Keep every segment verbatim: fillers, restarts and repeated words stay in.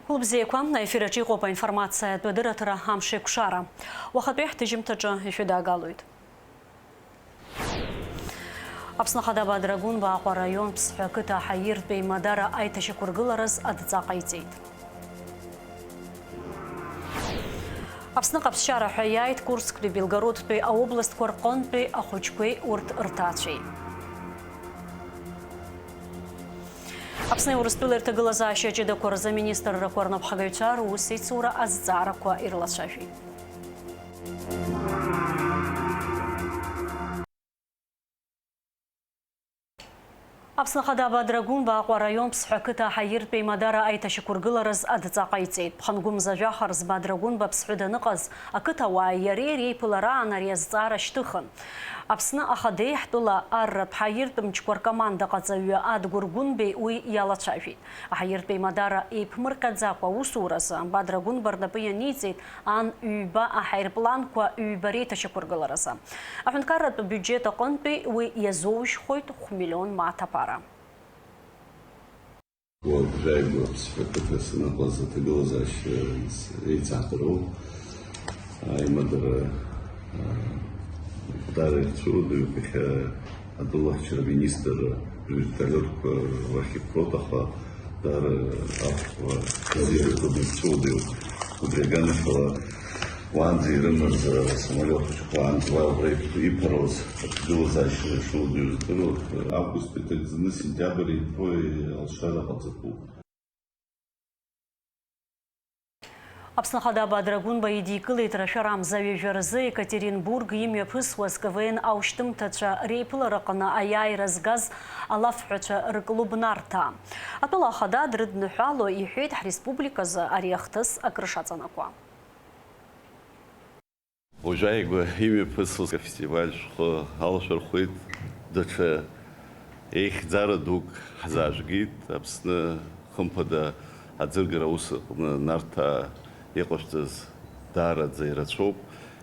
Хәылбзиақәа, аефир аҿы иҟоуп аинформациатә адырраҭара Амшеикәшара. Уахатәи ҳҭыжьымҭаҿы ишәыдаагалоит. Аԥсны Ахада Бадрагәынба Аҟәа араион Ԥсҳәа ақыҭа аҳаиртәеи Мадара аиҭашьақәыргылараз адҵа ҟаиҵеит. Аԥсны ҟаԥшьара ҳәа иааит Курсктәи, Белгородтәи аобластқәа рҟынтәи ахәыҷқәеи урҭ рҭаацәеи. Аԥсни Урыстәылеи рҭагылазаашьа ҷыдақәа рзы аминистррақәа рнапхгаҩцәа русеицура азҵаарақәа ирылацәажәеит. Аԥсны Ахада Бадрагәынба Аҟәа араион Ԥсҳәа ақыҭа аҳаиртәеи Мадара аиҭашьақәыргылараз адҵа ҟаиҵеит. Ԥхынгәымза жәаха рзы Бадрагәынба Аԥсҳәы даныҟаз, ақыҭауааи иареи реиԥылараан ари азҵаара шьҭыхын. Аԥсны Ахадеи ҳтәыла арратә ҳаиртә мчқәа ркомандаҟаҵаҩы Адгәыр Гәынбеи уи иалацәажәеит. Аҳаиртәеи Мадара еиԥмырҟьаӡакәа аусуразы Бадра Гәынба рнапы ианиҵеит ан ҩба аҳаирпланқәа ҩба реиҭашьақәыргыларазы. Аҳәынҭқарратә биуџьет аҟынтәи уи иазоужьхоит хә-миллион мааҭ аԥара. Уажәааигәа Аԥсҳәа ақыҭа саныҟаз аҭагылазаашьа еицаҳдыруа аимадара, а, даара ицәыуадаҩуп. Иахьа атәылахьчара министр вертолиотқәа уахь иԥроуп, аха даара ахәба бзиа ирхыдоу ицәыуадаҩуп. Убри аганахьала уаанӡа ирымаз, а, самолиот хәыҷқәа уаанӡа уа убра иԥ-, иԥырыз аҭагылазаашьа шуадаҩу здыруа. Августтәи иҭагӡаны сентиабр инҭои алшара ҟаҵатәуп. Аԥсны Ахада Бадрагәынба идикылеит рашәара амза ҩажәа рзы Екатеринбург имҩаԥысуаз К В Н аушьҭымҭацәа реиԥылараҟны аиааира згаз алафҳәацәа рыклуб Нарҭаа. Атәыла ахада дрыдныҳәало иҳәеит ҳреспубликазы ари ахҭыс акрышаҵанакуа. Уажәааигәа имҩаԥысыз афестиваль шәҟәы алашәырхәит, даҽа еихьӡара дук ҳзаажәгеит. Аԥсны, хымԥада, аӡыргара аус аҟны Нарҭаа иҟашәҵаз даараӡа ирацәоуп.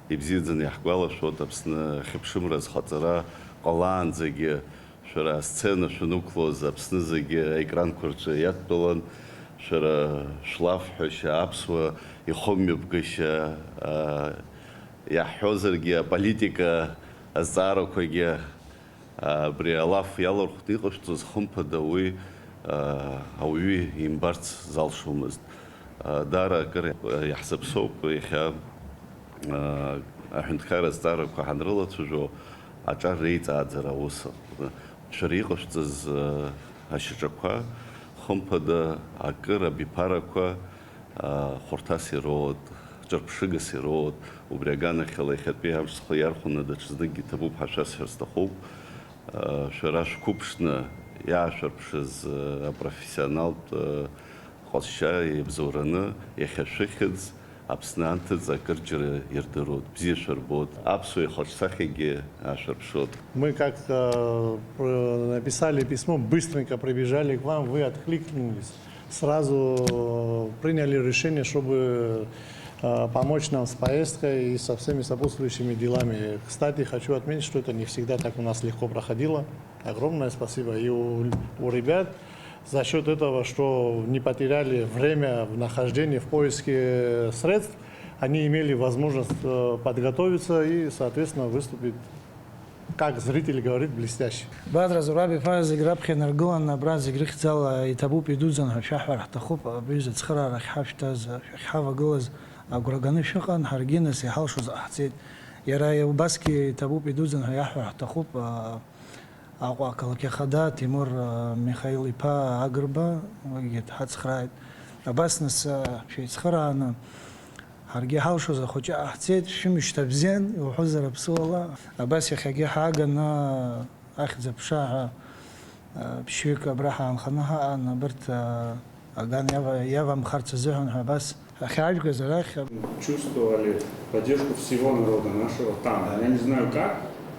Ибзиаӡаны иаҳгәалашәоит Аԥсны ахьыԥшымра азхаҵара ҟалаанӡагьы. Шәара асцена шәанықәлоз, Аԥсны зегьы аекранқәа рҿы иадтәалан, шәара шәлафҳәашьа, аԥсуа ихымҩаԥгашьа, аа, иаҳҳәозаргьы, аполитика азҵаарақәагьы, аа, абри алаф иалархәны иҟашәҵоз, хымԥада, уи, аа, ауаҩы имбарц залшомызт. Даара акыр иаҳзаԥсоуп иахьа, аҳәынҭқарра азҵаарақәа ҳанрылацәажәо, аҿар реиҵааӡара аус аҟны. Шәара иҟашәҵаз ашьаҿақәа, хымԥада, акыр абиԥарақәа хәарҭас ироуеит, ҿырԥшыгас ироуеит. Убри аганахьала иахьатәи амш схы иархәаны даҽазныкгьы иҭабуп ҳәа шәасҳәар сҭахуп. Шәара шәқәыԥшны иаашәырԥшыз апрофессионалтә ҟазшьа иабзоураны, иахьа шәыхьӡ Аԥсны анҭыҵ акырџьара ирдыруеит, бзиа шәырбоит, аԥсуа ихаҿсахьагьы аашәырԥшуеит. Мы как, э, пр-, написали письмо, быстренько прибежали к вам, вы откликнулись. Сразу приняли решение, чтобы, э, помочь нам с поездкой и со всеми сопутствующими делами. Кстати, хочу отметить, что это не всегда так у нас легко проходило. Огромное спасибо и у, у ребят за счёт этого, что не потеряли время в нахождении, в поиске средств, они имели возможность, э, подготовиться и, соответственно, выступить, как зритель говорит, блестяще. Бадра Зураб-иԥа зегь раԥхьа инаргыланы, абра зегь рыхьӡала иҭабуп, идуӡӡан ҳәа шәаҳҳәар ҳҭахуп, абри зыцхыраарахь ҳашәҭаз, шәахьҳавагылаз агәра ганы шәыҟан, ҳаргьы нас иҳалшоз ҟаҳҵеит. Иара убасгьы иҭабуп, идуӡӡан ҳәа иаҳҳәар ҳҭахуп, а, Аҟәа ақалақь ахада Ҭемур, а, Михаил-иԥа Агрба, уигьы дҳацхрааит. Абас нас, а, шәеицхырааны, ҳаргьы ҳалшоз ахәыҷы ҟаҳҵеит, шәымшьҭа бзиан, иуҳәозар аԥсуала. Абас иахьагьы ҳааганы, ахьӡ-аԥша ҳәа, а, ԥшьҩык абра ҳаанханы ҳаҟан, абарҭ, а, Аган иава-, иавамхарц азыҳәан ҳәа абас ахьаажәгаз арахь. Чувствовали поддержку всего народа нашего там. Я не знаю как,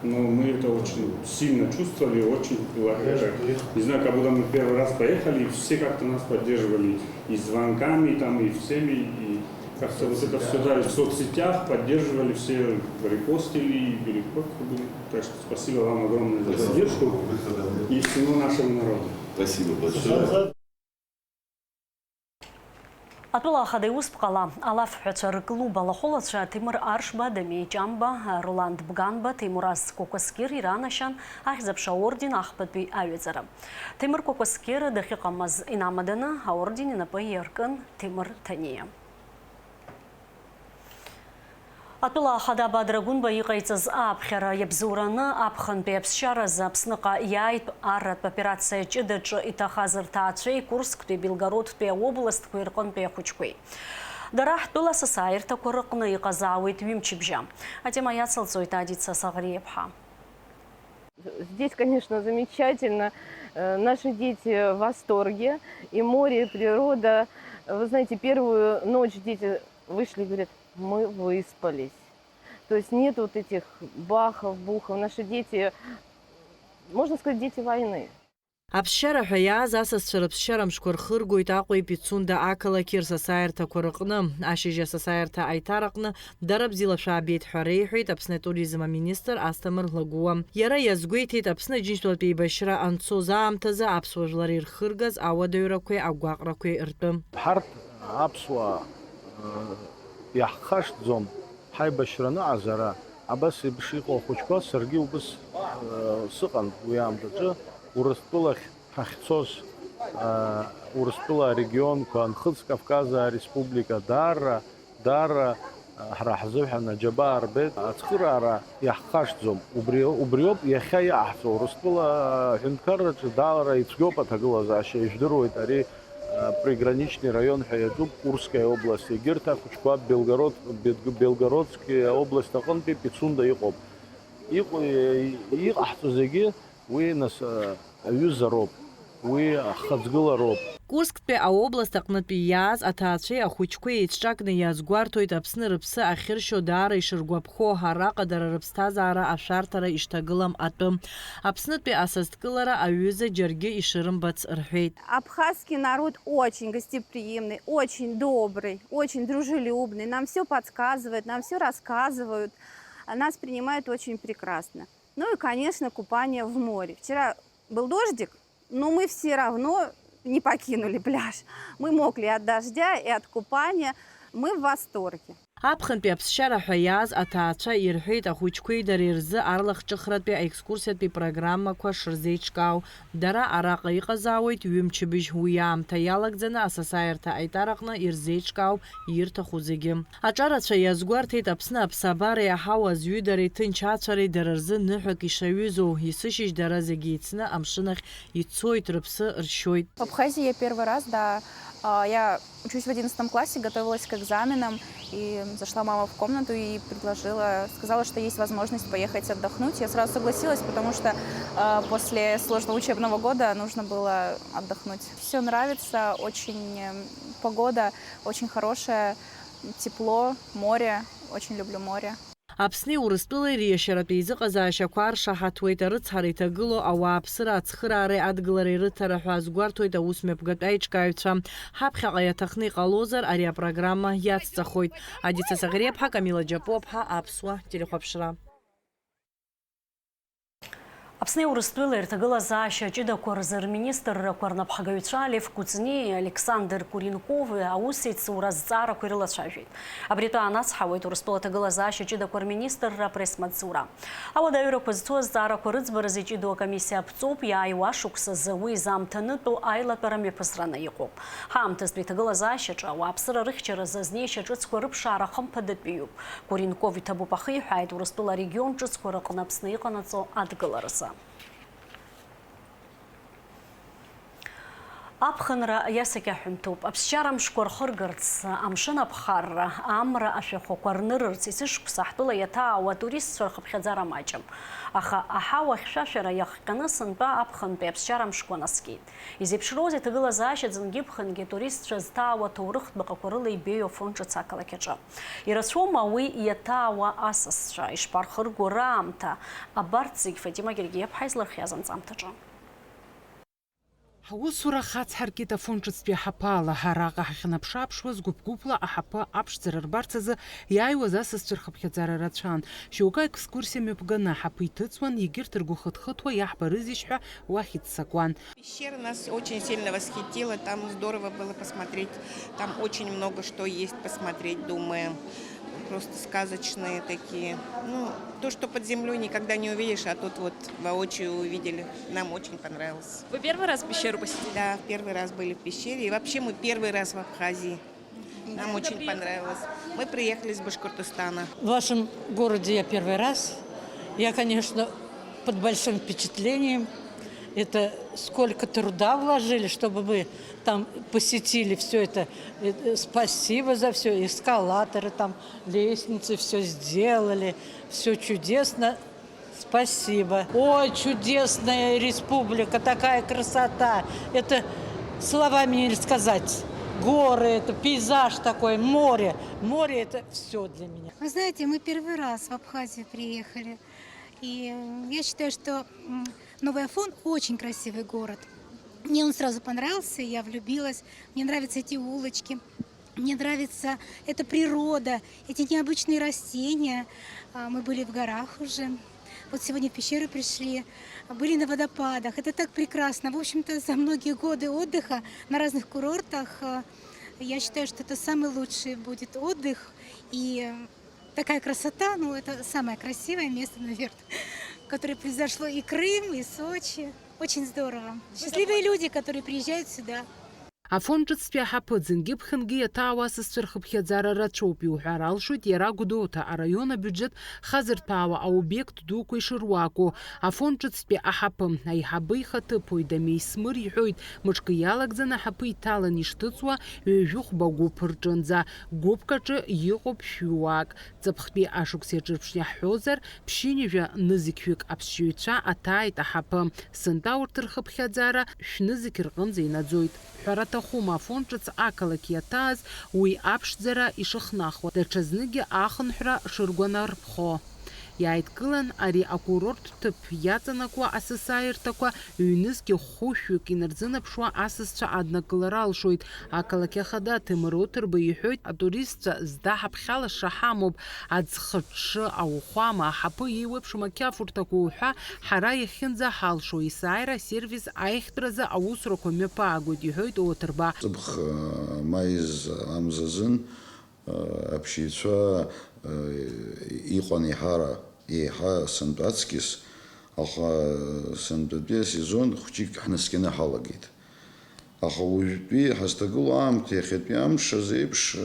но мы это очень сильно чувствовали, очень было, это, не знаю, как будто мы первый раз поехали, и все как-то нас поддерживали и звонками, там, и всеми, и как-то вот это всё, да, и в соцсетях поддерживали, все репостили, и перепостили. Так что спасибо вам огромное за поддержку и всему нашему народу. Спасибо большое. Атәыла ахада иусԥҟала алафҳәацәа рыклуб алахәылацәа Ҭемыр Аршба, Дамеи Ҷамба, Роланд Бганба, Ҭемураз Кәакәасқьыр иранашьан Ахьӡ-аԥша аорден ахԥатәи аҩаӡара. Ҭемыр Кәакәасқьыр дахьыҟамыз инамаданы аорден инапы иаркын Ҭемыр Ҭаниа. Атәыла ахада Бадра Гәынба иҟаиҵаз ааԥхьара иабзоураны аԥхынтәи аԥсшьаразы Аԥсныҟа иааит арратә операциа ҷыдаҿы иҭахаз рҭаацәеи Курсктәи Белгородтәи аобластқәеи рҟынтәи ахәыҷқәеи. Дара ҳтәыла асасааирҭақәа рыҟны иҟазаауеит ҩымчыбжьа. Атема иацылҵоит Адица Саӷриаԥҳа. Здесь, конечно, замечательно. Э, наши дети в восторге. И море, и природа. Вы знаете, первую ночь дети вышли и говорят: «Мы выспались». То есть нет вот этих бахов, бухов. Наши дети, можно сказать, дети войны. Аԥсшьара ҳәа иааз асасцәа рыԥсшьара мшқәа рхыргоит Аҟәеи Пицунда ақалақьи рсасааирҭақәа рыҟны. Ашьыжь асасааирҭа аиҭараҟны дара бзиала шәаабеит ҳәа реиҳәеит Аԥсны атуризм аминистр Асҭамыр Лагәыуа. Иара иазгәеиҭеит, Аԥсны Аџьынџьтәылатә еибашьра анцоз аамҭазы аԥсуа жәлар ирхыргаз ауадаҩрақәеи агәаҟрақәеи ртәы. Ҳарҭ аԥсуаа, э, иаҳхашҭӡом. Ҳаибашьра аныҟазара абас еиԥш иҟоу ахәыҷқәа, саргьы убыс, э, сыҟан уи аамҭаҿы, Урыстәылахь ҳахьцоз, э, Урыстәыла арегионқәа, Нхыҵ Кавказ Ареспублика, даара, даара, э, ҳара ҳзыҳәан аџьабаа рбеит. Ацхыраара иаҳхашҭӡом. Убри, убриоуп иахьа иҟаҳҵо. Урыстәыла аҳәынҭқарраҿы даара ицәгьоуп аҭагылазаашьа, ижәдыруеит ари. Приграничный район ҳәа иаҿуп, Курская область, егьырҭ ахәыҷқәа Белгород, Белг-, Белгородская область аҟынтәи Пицунда иҟоуп. Иҟ-, иҟаҳҵо зегьы уи, нас, аҩызароуп, уи ахаҵгылароуп. Курсктәи аобласт аҟнытәи иааз аҭаацәеи ахәыҷқәеи еицҿакны иазгәарҭоит Аԥсны рыԥсы ахьыршьо даара ишыргәаԥхо, араҟа дара рыԥсҭазаара ашәарҭара ишҭагылам атәы. Аԥснытәи асасдкылара аҩыза џьаргьы ишырымбац рҳәеит. Абхазский народ очень гостеприимный, очень добрый, очень дружелюбный. Нам всё подсказывают, нам всё рассказывают. Нас принимают очень прекрасно. Ну и, конечно, купание в море. Вчера был дождик, но мы всё равно не покинули пляж. Мы мокли от дождя и от купания. Мы в восторге. Аԥхынтәи аԥсшьара ҳәа иааз аҭаацәа ирҳәеит, ахәыҷқәеи дареи рзы арлахҿыхратәи аекскурсиатәи программақәа шырзеиҿкаау. Дара араҟа иҟазаауеит ҩымчыбжь, уи аамҭа иалагӡаны асасааирҭа аиҭараҟны ирзеиҿкаау ирҭаху зегьы. Аҿарацәа иазгәарҭеит Аԥсны аԥсабареи аҳауа зҩыдареи ҭынч ацәареи дара рзы ныҳәак ишаҩызоу, есышьыжь дара зегьы еицны амшын ахь ицоит, рыԥсы ршьоит. В Абхазии я первый раз, да. А, я учусь в одиннадцатом классе, готовилась к экзаменам, и зашла мама в комнату и предложила, сказала, что есть возможность поехать отдохнуть. Я сразу согласилась, потому что, а, после сложного учебного года нужно было отдохнуть. Всё нравится, очень, э, погода очень хорошая, тепло, море, очень люблю море. Аԥсни Урыстәылеи риашьаратә еизыҟазаашьақәа аршаҳаҭуеит, арыцҳара иҭагылоу ауааԥсыра ацхыраареи адгылареи рыҭара ҳәа азгәарҭоит аусмҩаԥгатә аиҿкааҩцәа. Ҳаԥхьаҟа иаҭахны иҟалозар, ари апрограмма иацҵахоит. Адица Саӷриаԥҳа, Камила Џьапуаԥҳа, Аԥсуа телехәаԥшра. Аԥсни Урыстәылеи рҭагылазаашьа ҷыдақәа рзы рминистррақәа рнапхгаҩцәа Лев Кәыҵниеи Александр Куренкови аусеицура азҵаарақәа ирылацәажәеит. Абри атәы аанацҳауеит Урыстәыла аҭагылазаашьа ҷыдақәа рминистрра апресс-маҵзура. Ауадаҩрақәа зцу азҵаарақәа рыӡбаразы иҷыдоу акомиссиа аԥҵоуп, иааиуа ашықәсазы уи изаамҭанытәу аилатәара мҩаԥысраны иҟоуп. Ҳаамҭазтәи аҭагылазаашьаҿы ауааԥсыра рыхьчаразы азнеишьа ҿыцқәа рыԥшаара хымԥадатәиуп. Куренков иҭабуп ахиҳәааит Урыстәыла арегион ҿыцқәа рыҟны Аԥсны иҟанаҵо адгыларазы. Аԥхынра иасакьаҳәымҭоуп. Аԥсшьара мшқәа рхыргарц, амшын аԥхарра, амра ашәахәақәа рнырырц, есышықәса ҳтәыла иаҭаауа атуристцәа рхыԥхьаӡара маҷым. Аха аҳауа хьшәашәара иахҟьаны сынтәа аԥхынтәи аԥсшьара мшқәа наскьеит. Изеиԥшроузеи аҭагылазаашьа ӡынгьы-ԥхынгьы атуристцәа зҭаауа аҭоурыхтә баҟақәа рыла ибеиоу Афон ҿыц ақалақь аҿы? Ирацәоума уи иаҭаауа асасцәа? Ишԥархырго раамҭа? Абарҭ зегь Фатима Гергиаԥҳа излархиаз анҵамҭаҿы. Ҳусура хацҳаркит Афон ҿыцтәи аҳаԥы ала. Араҟа ҳахьынаԥшы-ааԥшуаз гәыԥ-гәыԥла аҳаԥы аԥшӡара рбарц азы иааиуаз асасцәа рхыԥхьаӡара рацәан. Шьоукы аекскурсиа мҩаԥганы аҳаԥы иҭыҵуан, егьырҭ ргәы хыҭхыҭуа иаҳбарызеишь ҳәа уахь иццакуан. Пещера нас очень сильно восхитила, там здорово было посмотреть, там очень много что есть посмотреть, думаю, просто сказочные такие. Ну, то, что под землей никогда не увидишь, а тут вот воочию увидели, нам очень понравилось. Вы первый раз пещеру посетили? Да, первый раз были в пещере, и вообще мы первый раз в Абхазии. Нам очень понравилось. Мы приехали из Башкортостана. В вашем городе я первый раз. Я, конечно, под большим впечатлением. Это сколько труда вложили, чтобы мы там посетили все это. Э, э, спасибо за все. Эскалаторы, там лестницы, все сделали. Все чудесно. Спасибо. Ой, чудесная республика, такая красота. Это словами не сказать. Горы, это пейзаж такой, море. Море — это все для меня. Вы знаете, мы первый раз в Абхазию приехали. И, э, я считаю, что, м, Новый Афон очень красивый город. Мне он сразу понравился, я влюбилась. Мне нравятся эти улочки. Мне нравится эта природа, эти необычные растения. А, мы были в горах уже. Вот сегодня в пещеру пришли, а, были на водопадах. Это так прекрасно. В общем-то, за многие годы отдыха на разных курортах, а, я считаю, что это самый лучший будет отдых. И, э, такая красота, ну, это самое красивое место, наверное, которое произошло, и Крым, и Сочи. Очень здорово. Счастливые люди, которые приезжают сюда. Афон ҿыцтәи аҳаԥы ӡынгьы-ԥхынгьы иаҭаау асасцәа рхыԥхьаӡара рацәоуп, иуҳәар алшоит иара Гәдоуҭа араион абиуџьет хазырҭәаауа аобиект дуқәа ишыруаку. Афон ҿыцтәи аҳаԥы аиҳабы ихаҭыԥуаҩ Дамеи Смыр иҳәоит, мышкы иалагӡаны аҳаԥы иҭалан ишҭыҵуа ҩажәи хәба гәыԥ рҿынӡа, гәыԥк аҿы иҟоуп шәҩуак. Ҵыԥхтәи ашықәс иаҿырԥшны иаҳҳәозар, ԥшьынҩажәа нызқьҩык аԥсшьаҩцәа аҭааит аҳаԥы. Сынтәа урҭ рхыԥхьаӡара шәнызқь рҟынӡа инаӡоит. Ҳәара аҭахума, Афон ҿыц ақалақь иаҭааз уи аԥшӡара ишыхнахуа, даҽазныкгьы ахынҳәра шыргәанарԥхо. Иааидкылан ари акурорттә ҭыԥ иаҵанакуа асасааирҭақәа ҩнызқь хәышәҩык инарзынаԥшуа асасцәа аднакылара алшоит. Ақалақь ахада Ҭемыр Оҭырба иҳәоит, атуристцәа зда ҳаԥхьалаша ҳамоуп, аӡхыҽҽы, ауахәама, аҳаԥы еиуеиԥшым ақьафурҭақәа уҳәа, ҳара иахьынӡаҳалшо есааира асервис аиӷьтәразы аусурақәа мҩаԥаагоит, иҳәоит Оҭырба. Ҵыԥх, э, ма изы амзазын, э, аԥсшьаҩцәа, э, иҟан еиҳара, еиҳа сынтәа аҵкьыс, аха сынтәатәи асезон хәҷык ҳнаскьаны ҳалагеит. Аха уажәтәи ҳазҭагылоу аамҭа иахьатәи амш азы еиԥш, э,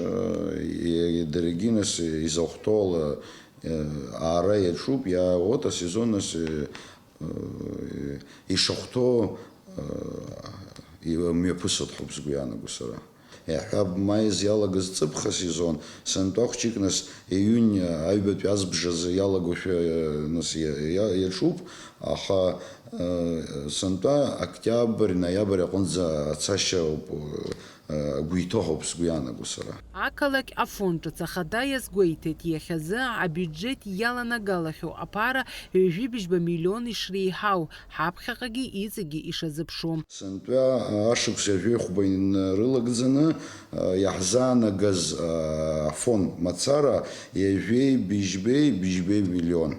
иа-, даргьы нас изахәҭоу ала, э, аара иаҿуп, иаауеит асезон нас, э, э, ишахәҭоу, э, имҩаԥысуеит ҳәа сгәы иаанаго сара. Иаҳҳәап, маиз иалагаз ҵыԥх асезон, сынтәа хәҷык нас июнь аҩбатәи азбжазы иалагошәа, э, нас иа-, иа-, иаҿуп, аха, э, сынтәа октиабр, ноиабр аҟынӡа ацашьа ауп, э, агәы иҭоу ҳәа сгәы иаанаго сара. Ақалақь Афон ҿыц ахада иазгәеиҭеит, иахьазы абиуџьет иаланагалахьоу аԥара ҩажәи быжьба миллион ишреиҳау, ҳаԥхьаҟагьы иҵегьы ишазыԥшу. Сынтәа ашықәс ҩажәи хәба инарылагӡаны, а, иаҳзаанагаз, а, Афон мацара ҩажәеи быжьбеи быжьбеи миллион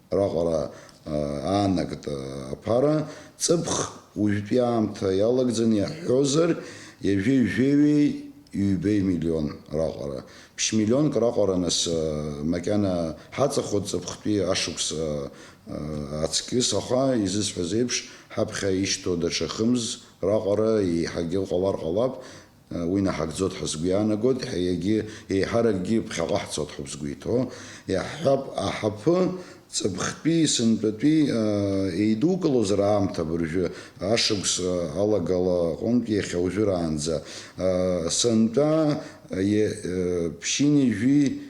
раҟара, а, аанагт, а, аԥара, ҵыԥх уажәтәи аамҭа иалагӡаны иаҳҳәозар, ҩажәеи жәеи ҩбеи миллион раҟара. Ԥшь миллионк раҟара нас, а, макьана ҳаҵахоит ҵыԥхтәи ашықәс, а, а, аҵкьыс, аха, изысҳәаз еиԥш, ҳаԥхьа ишьҭоу даҽа хымз раҟара еиҳагьы ҟалар ҟалап, а, уи наҳагӡоит ҳәа сгәы иаанагоит, ҳа-, егьи-, еиҳаракгьы ԥхьаҟа ҳцоит ҳәа сгәы иҭоу. Иаҳҳәап, аҳаԥы ҵыԥхтәи, сынтәатәи, а, еидукылозар аамҭа абыржәы, ашықәс, а, алагала аҟынтә иахьа уажәраанӡа, а, сынтәа, а, е-, а, ԥшьынҩажәи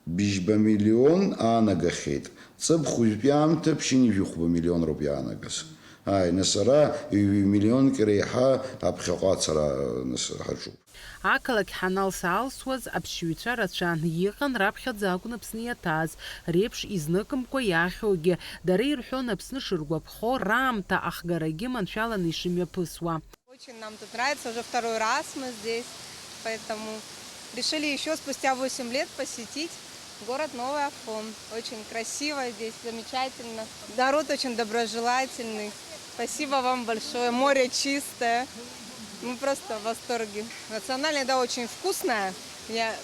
быжьба миллион аанагахьеит. Ҵыԥх уажәтәи аамҭа ԥшьынҩажәи хәба миллион роуп иаанагаз. Ааи, нас ара ҩ-, миллионк реиҳа аԥхьаҟа ацара, нас, ҳаҿуп. Ақалақь ҳаналса-аалсуаз аԥсшьаҩцәа рацәан, иҟан раԥхьаӡа акәын Аԥсны иаҭааз, реиԥш изныкымкәа иаахьоугьы. Дара ирҳәон Аԥсны шыргәаԥхо, раамҭа ахгарагьы маншәаланы ишымҩаԥысуа. Очень нам тут нравится, уже второй раз мы здесь, поэтому решили еще спустя восемь лет посетить город Новый Афон. Очень красиво здесь, замечательно. Народ очень доброжелательный. Спасибо вам большое. Море чистое. Мы просто в восторге. Национальная еда очень вкусная. Я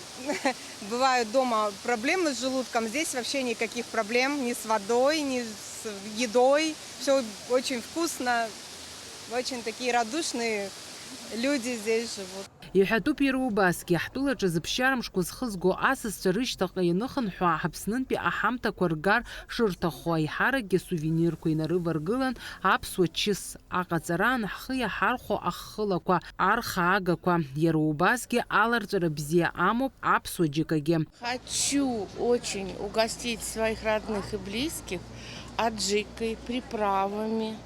бывают дома проблемы с желудком. Здесь вообще никаких проблем ни с водой, ни с едой. Все очень вкусно. Очень такие радушные люди здесь живут. Иҳәатәуп иара убасгьы, ҳтәылаҿы зыԥсшьара мшқәа зхызго асасцәа рышьҭахьҟа ианыхынҳәуа, Аԥснынтәи аҳамҭақәа ргар шырҭаху, аиҳаракгьы асувенирқәа инарываргылан, аԥсуа чыс аҟаҵараан ҳхы иаҳархәо ахылақәа, арха агақәа, иара убасгьы аларҵәара бзиа амоуп аԥсуа џьыкагьы. Хочу очень угостить своих родных и близких аджикой, приправами.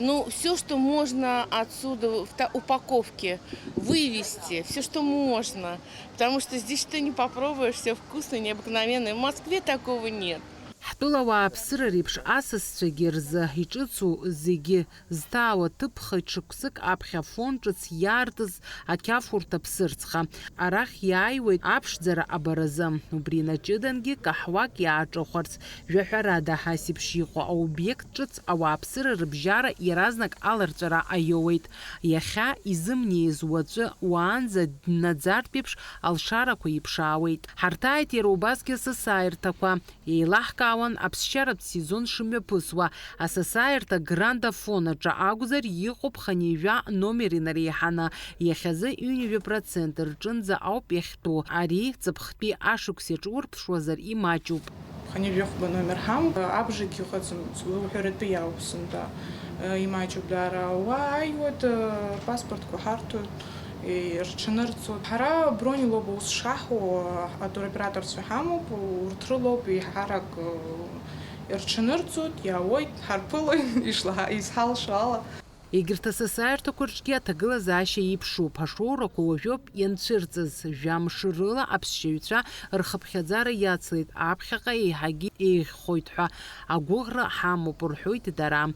Ну, все, что можно отсюда в та упаковке вывезти, все, что можно. Потому что здесь что не попробуешь, все вкусно, необыкновенно. И в Москве такого нет. Ҳтәылауаа аԥсыра реиԥш асасцәагьы рзы иҿыцу зегьы зҭаауа ҭыԥхеит шықәсык аԥхьа Афон ҿыц иаартыз ақьафурҭа ԥсырӡха. Арахь иааиуеит аԥшӡара абаразы. Убри наҷыдангьы каҳуак иааҿыхәарц, жәаҳәарада, ас еиԥш иҟоу аобиект ҿыц ауааԥсыра рыбжьара иаразнак аларҵәара аиоуеит. Иахьа изымнеиз уаҵәы уаанӡа днаӡартә еиԥш алшарақәа иԥшаауеит. Ҳарҭааит иара убасгьы асасааирҭақәа. Еилаҳкаауан аԥсшьаратә сезон шымҩаԥысуа. Асасааирҭа Гранд Афон аҿы акәзар, иҟоуп хынҩажәа номер инареиҳаны. Иахьазы ҩынҩажәа процент рҿынӡа ауп иахьтәу. Ари ҵыԥхтәи ашықәс иаҿурԥшуазар имаҷуп. Хынҩажәи хәба номер ҳамоуп, абжагь ыҟаӡам, уҳәаратәы иауп сынтәа, имаҷуп даара. Уа ааиуеит, паспортқәа ҳарҭоит. Ирҽанырҵоит. Ҳара бронь лоуп аус шаҳуа, атуроператорцәа ҳамоуп, урҭ рылоуп еиҳарак ирҽанырҵоит, иаауеит, ҳарԥылоит, ишла-, изҳалшо ала. Егьырҭ асасааирҭақәа рҿгьы аҭагылазаашьа еиԥшуп. Ашоурақәа уажәоуп ианцәырҵыз. Жәамш рыла аԥсшьаҩцәа рхыԥхьаӡара иацлеит, аԥхьаҟа еиҳагьы еиӷьхоит ҳәа агәыӷра ҳамоуп, рҳәоит дара.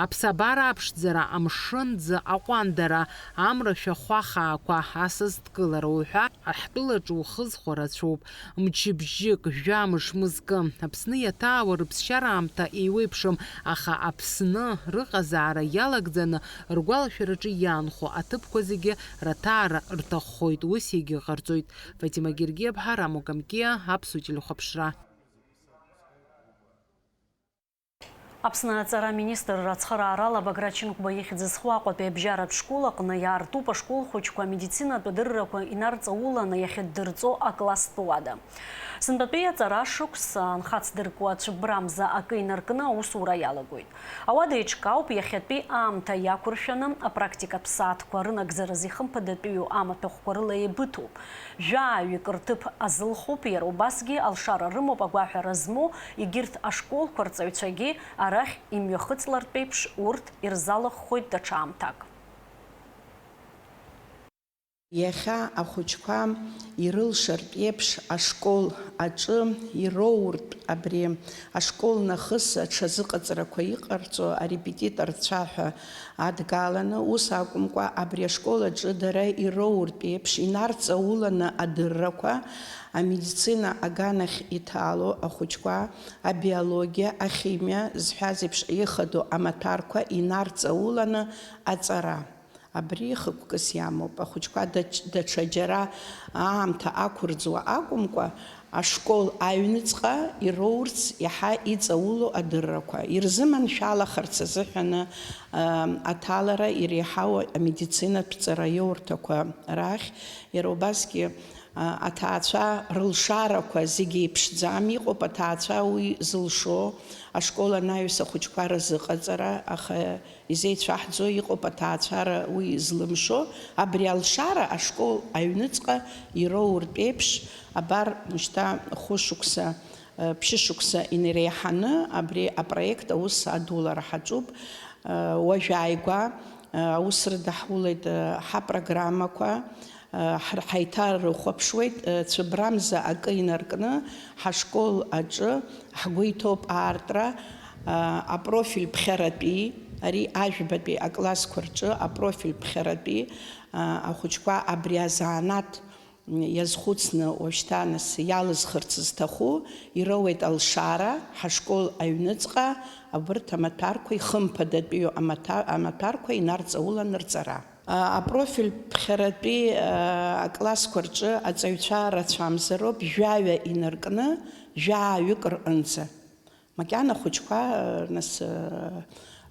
Аԥсабара аԥшӡара, амшын ӡы аҟәандара, амра шәахәа хаақәа, асас дкылара уҳәа, ҳтәылаҿы ухызхуа рацәоуп. Мчыбжьык, жәамш, мызкы. Аԥсны иаҭаауа рыԥсшьара аамҭа еиуеиԥшым, аха Аԥсны рыҟазаара иалагӡаны ргәалашәараҿы иаанхо аҭыԥқәа зегьы раҭаара рҭаххоит, ус егьыҟарҵоит. Фатима Гергиаԥҳа, Рамо Камкиа, Аԥсуа телехәаԥшра. Аԥсны аҵара аминистрра ацхыраарала Баграт Шьынқәба ихьӡ зху Аҟәатәи абжьаратә школ аҟны иаартуп ашкол хәыҷқәа амедицинатә адыррақәа инарҵауланы иахьыддырҵо акласстә уада. Сынтәатәи аҵара шықәс анхацдыркуа цәыббрамза акы инаркны аусура иалагоит. Ауада еиҿкаауп, иахьатәи аамҭа иақәыршәаны апрактикатә сааҭқәа рынагӡаразы ихымԥадатәиу амаҭәахәқәа рыла еибыҭоуп. Жәаҩык рҭыԥ азылхуп, иара убасгьы алшара рымоуп агәаҳәара змоу егьырҭ ашколқәа рҵаҩцәагьы арахь имҩахыҵлартә еиԥш, урҭ ирзалыххоит даҽа аамҭак. Иахьа ахәыҷқәа ирылшартә еиԥш ашкол аҿы ироуртә абри ашкол нахыс аҽазыҟаҵарақәа иҟарҵо арепетиторцәа ҳәа адгаланы, ус акәымкәа, абри ашкол аҿы дара ироуртә еиԥш инарҵауланы адыррақәа, амедицина аганахь иҭало ахәыҷқәа, абиологиа, ахимиа зҳәаз еиԥш ихадоу амаҭәарқәа инарҵауланы аҵара. Абри хықәкыс иамоуп. Ахәыҷқәа дач-, даҽа џьара аамҭа ақәырӡуа акәымкәа, ашкол аҩныҵҟа ироурц иаҳа иҵаулоу адыррақәа ирзыманшәалахарц азыҳәаны, ам, аҭалара иреиҳау амедицинатә ҵараиоурҭақәа рахь, иара убасгьы, а, аҭаацәа рылшарақәа зегьы еиԥшӡам, иҟоуп аҭаацәа уи зылшо, ашкол анаҩс ахәыҷқәа рзыҟаҵара, аха изеицәаҳӡо иҟоуп аҭаацәара уи злымшо, абри алшара ашкол аҩныҵҟа ироуртә еиԥш, абар, мышьҭа хәышықәса, э, ԥшьышықәса инареиҳаны абри апроект аус адулара ҳаҿуп. Э, уажәааигәа, э, аус рыдаҳулеит, э, ҳапрограммақәа, Ҳаиҭарыхәаԥшуеит, цәыббрамза акы инаркны, ҳашкол аҿы ҳгәы иҭоуп аартра, апрофиль ԥхьаратәи, Ари ажәбатәи аклассқәа рҿы апрофиль ԥхьаратәи, а, ахәыҷқәа абри азанааҭ иазхәыцны уажәшьҭа нас иалызхырц зҭаху, ироуеит алшара, ҳашкол аҩныҵҟа абарҭ амаҭәарқәа, ихымԥадатәиу амаҭа-, амаҭәарқәа инарҵаулан рҵара. А, апрофиль ԥхьаратәи, а, аклассқәа рҿы аҵаҩцәа рацәамзароуп, жәаҩа инаркны, жәааҩык рҟынӡа. Макьана ахәыҷқәа, нас,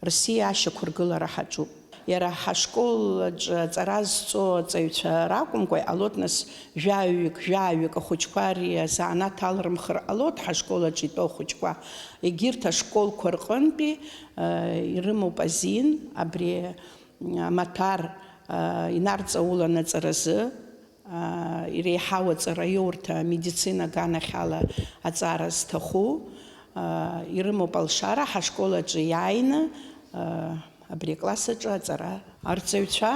рсиа ашьақәыргылара ҳаҿуп. Иара ҳашкол аҿы аҵара зҵо аҵаҩцәа ракәымкәа, иҟалоит, нас, жәаҩык, жәаҩык ахәыҷқәа ари азанааҭ аларымхыр ҟалоит, ҳашкол аҿы итәоу ахәыҷқәа. Егьырҭ ашколқәа рҟынтәи, э, ирымоуп азин, абри, м, амаҭәар, э, инарҵаулан аҵаразы. Иреиҳау аҵараиурҭа амедицина аганахьала аҵара зҭаху ирымоуп алшара, ҳашкол аҿы иааины абри акласс аҿы аҵара. Арҵаҩцәа,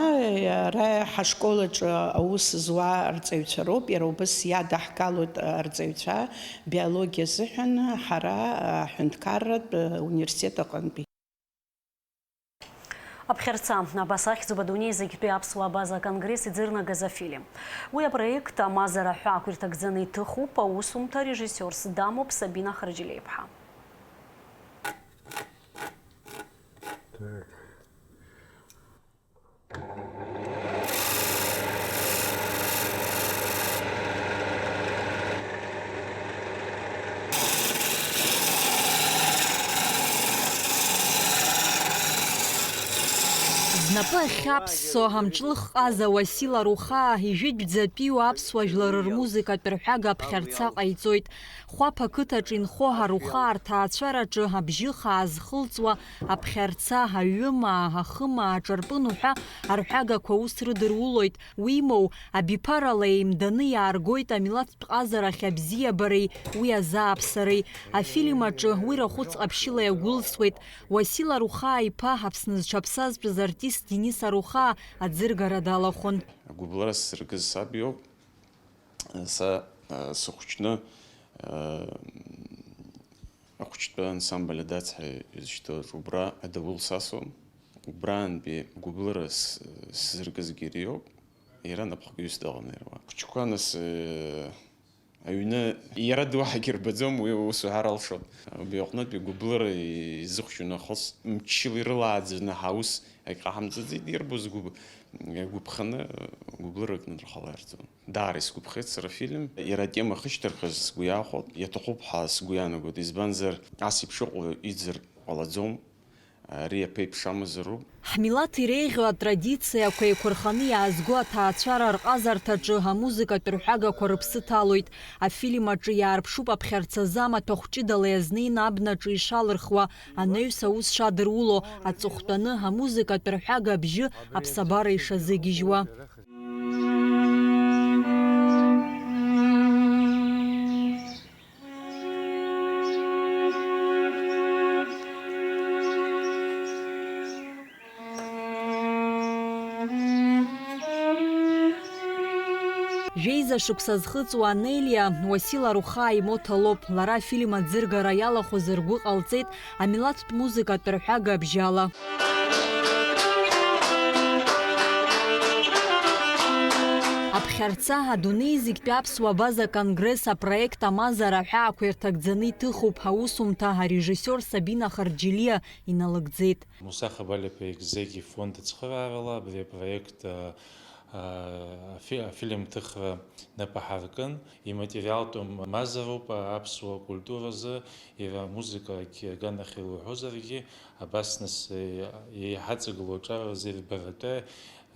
ара ҳашкол аҿы аус зуа арҵаҩцәа роуп, иара убас иадаҳгалоит арҵаҩцәа биологиа азыҳәан ҳара аҳәынҭқарратә университет аҟынтәи. Аԥхьарца, абас ахьӡуп адунеи зегьтәи аԥсуаа абаза аконгресс иӡырнагаз афильм. Уи апроект амазара ҳәа ақәирҭагӡаны иҭыхуп, аусумҭа режиссиорс дамоуп Сабина Харџьелиаԥҳа. Знапы ахьаԥссо амҿлых ҟаза Уасил Арухаа ижәытәӡатәиу аԥсуа жәлар рмузыкатә рҳәага аԥхьарца ҟаиҵоит. Хәаԥ ақыҭаҿы инхо Арухаа рҭаацәараҿы абжьы хаа зхылҵуа аԥхьарца, аҩымаа, ахымаа, аҿарпын уҳәа арҳәагақәа аус рыдырулоит. Уимоу, абиԥарала еимданы иааргоит амилаҭтә ҟазарахь абзиабареи уи азааԥсареи. Афильм аҿы уи рахәыц ҟаԥшьыла иагәылсуеит. Уасил Арухаа иԥа, Аԥсны зҽаԥсазтәыз артист Денис Арухаа аӡыргара далахәын. Гәыблыра сзыркыз саб иоуп. Са, а, сыхәыҷны, а, ахәыҷтәы ансамбль Адацҳа изышьҭоу аҿы убра адаула сасуан. Убраантәи гәыблыра с-, сзыркызгьы иара иоуп. Иара напхгаҩыс дыҟан иара уа. Ахәыҷқәа нас, э, аҩны иара дуаҳагьы рбаӡом, уи ус уҳәар алшоит. Убри аҟнытә игәыблыра изыхәшьу нахыс мчыла ирылааӡаны ҳаус егьҟаҳамҵаӡеит, ирбоз гәыб-, гәыԥханы гәыблырак надырхаларҵон. Даара исгәаԥхеит сара афильм. Иара атема ахьышьҭырхыз сгәы иахәоит, иаҭахуп ҳәа сгәы иаанагоит, избанзар, ас еиԥш ыҟоу иӡыр ҟалаӡом, ари аԥеиԥш амазароуп. Ҳмилаҭ иреиӷьу атрадициақәа еиқәырханы иаазго аҭаацәара рҟазарҭаҿы амузыкатә рҳәагақәа рыԥсы ҭалоит. Афильм аҿы иаарԥшуп аԥхьарца азы амаҭәахә ҷыдала иазнеины абнаҿы ишалырхуа, анаҩс аус шадыруло, аҵыхәтәаны амузыкатә рҳәага абжьы аԥсабара ишазыгьежьуа. Жәеиза шықәса зхыҵуа Анелиа Уасил Арухаа имоҭа лоуп. Лара афильм аӡыргара иалахәыз ргәы ҟалҵеит амилаҭтә музыкатә рҳәага абжьала. Аԥхьарца, адунеи зегьтәи аԥсуа абаза конгресс апроект амазара аҳәаақәа ирҭагӡаны иҭыхуп, аусумҭа арежиссиор Сабина Харџьелиа иналыгӡеит. Муса Хабалиаԥа Егзегь ифонд ацхыраарала абри апроект, а, а, афи-, афильм ҭыхра нап аҳаркын. Иматериалтә мазароуп аԥсуа культуразы, иара амузыкагьы аганахьала уҳәозаргьы, абас нас, е, еиҳаҵагылоу аҿар рзы ирбаратәы,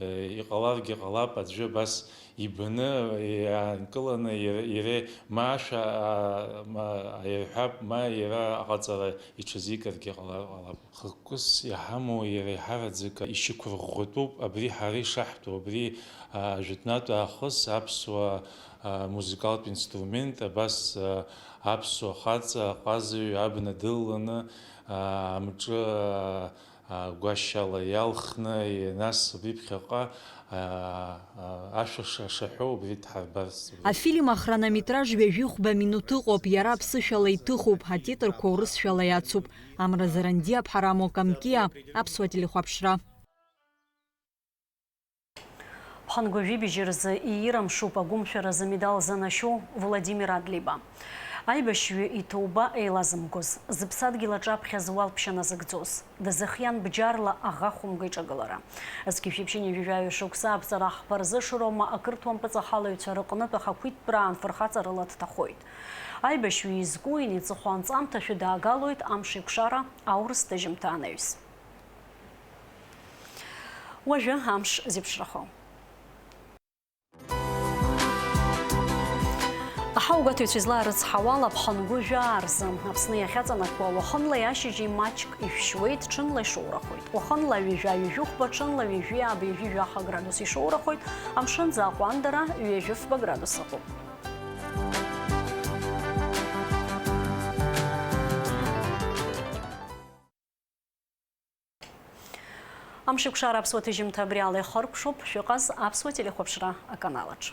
е, иҟаларгьы ҟалап, аӡәы абас ибаны, е, иаанкыланы иара, иара ма ашәа, а, ма, аирҳәап, ма иара аҟаҵара иҽазикыргьы ҟалар ҟалап. Хықәкыс иҳамоу иара еиҳараӡак ишьақәырӷәӷәатәуп абри ҳара ишаҳтәу, абри, а, ажәытәнатә аахыс аԥсуа, а, музыкалтә инструмент, абас, а, аԥсуа хаҵа, аҟазаҩ абна дылаланы, а, амҿы, а, а, гәашьала иалхны, и-, нас абри ԥхьаҟа, Ашәа шашаҳәоу убри дҳарбарц. Афильм ахронометраж ҩажәихәба минуҭ ыҟоуп, иара аԥсышәала иҭыхуп, атитрқәа урысшәала иацуп. Амра Заранди, Аԥҳарамоу Камкиа, аԥсуа телехәаԥшра. Ԥхынгәы жәибжь рзы иира мшуп агәымшәаразы медал занашьоу Владимир Адлеиба. Аибашьҩы иҭоуба еилазымгоз, зыԥсадгьыл аҿаԥхьа зуалԥшьа назыгӡоз, дазыхиан бџьарла аӷа хәымга иҿагылара. Зқьи жәшәи ԥшьынҩажәи жәаҩа шықәса аԥҵара ахԥа рзы Шырома ақырҭуа мпыҵахалаҩцәа рыҟнытә ахақәиҭтәра аанфырхаҵарыла дҭахоит. Аибашьҩы изку иниҵыху анҵамҭа шәыдаагалоит Амшеикәшара аурыс ҭыжьымҭа анаҩс. Уажәы амш зеиԥшрахо. Аҳауагәаҭаҩцәа излаарыцҳауала, ԥхынгәы жәаа рзы Аԥсны иахьаҵанакуа, уахынлеи ашьыжьи маҷк ишәшьуеит, ҽынла ишоурахоит. Уахынла ҩажәа ҩажәихәба, ҽынла ҩажәи ааба ҩажәи жәаха градус ишоурахоит, амшын аӡы аҟәандара ҩажәи фба градус ыҟоуп. Амшеикәшара аԥсуа ҭыжьымҭа абри ала ихыркәшоуп, шәыҟаз аԥсуа телехәаԥшра аканалаҿ.